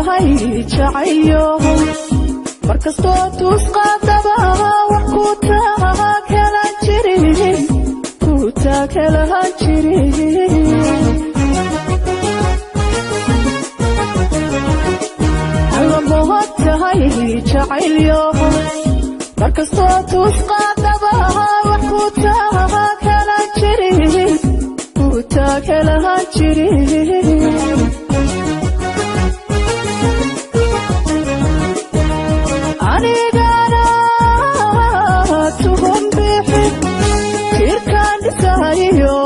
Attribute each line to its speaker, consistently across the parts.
Speaker 1: tahay jacayo markastoo tus qaadaba wax ku taakala jirin ku taakala jirin alla mood tahay jacayo markastoo tus qaadaba wax ku taakala jirin ku taakala jirin anigana tuhun bixi tirkaan dhisayo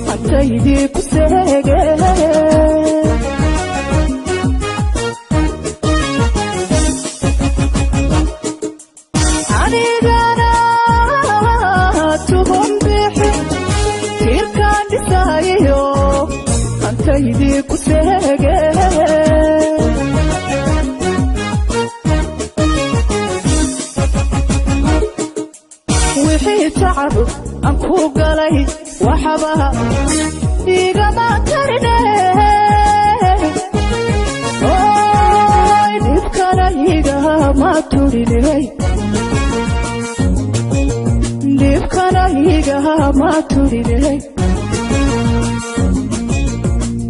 Speaker 1: hantaydii ku seege anigana tuhun bixi tirkaan dhisayo hantaydii ku seege wixii tacab aan ku galay waxba igama karine oy dhibkana igama turine dhibkana igama turine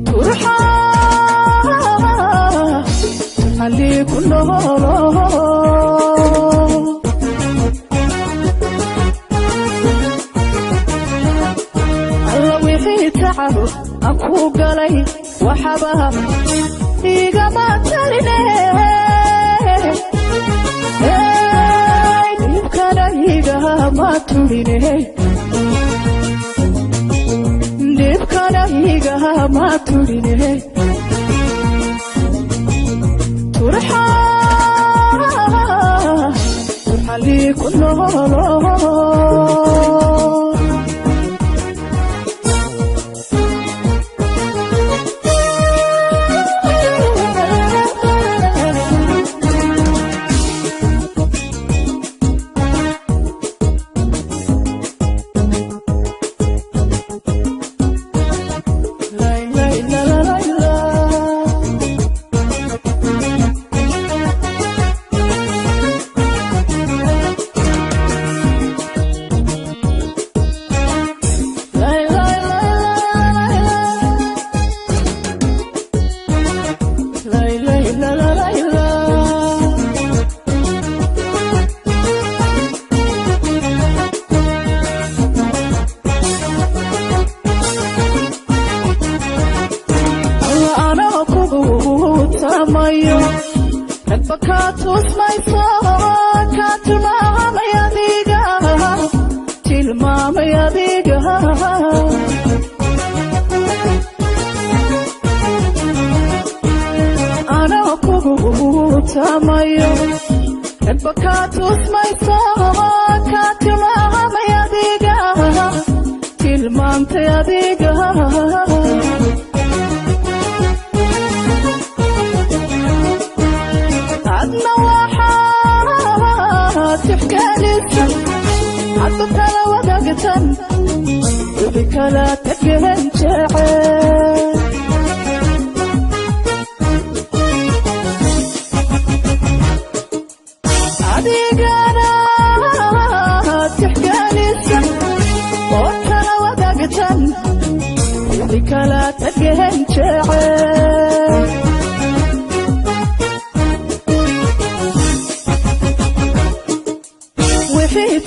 Speaker 1: turxaa turxalii ku noolo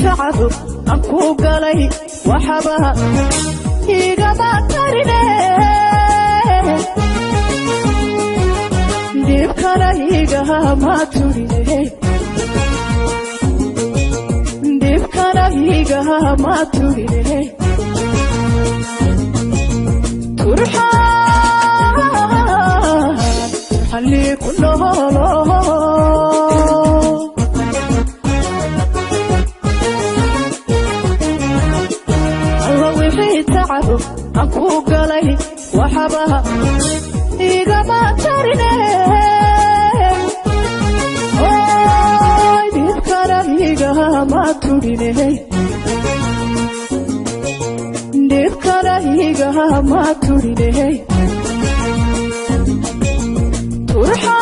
Speaker 1: tacab aan ku galay waxba igama tarine dhibkana igama turine dhibkana igama turine turxaa turxalii ku noolo dhibkana igama turine turxa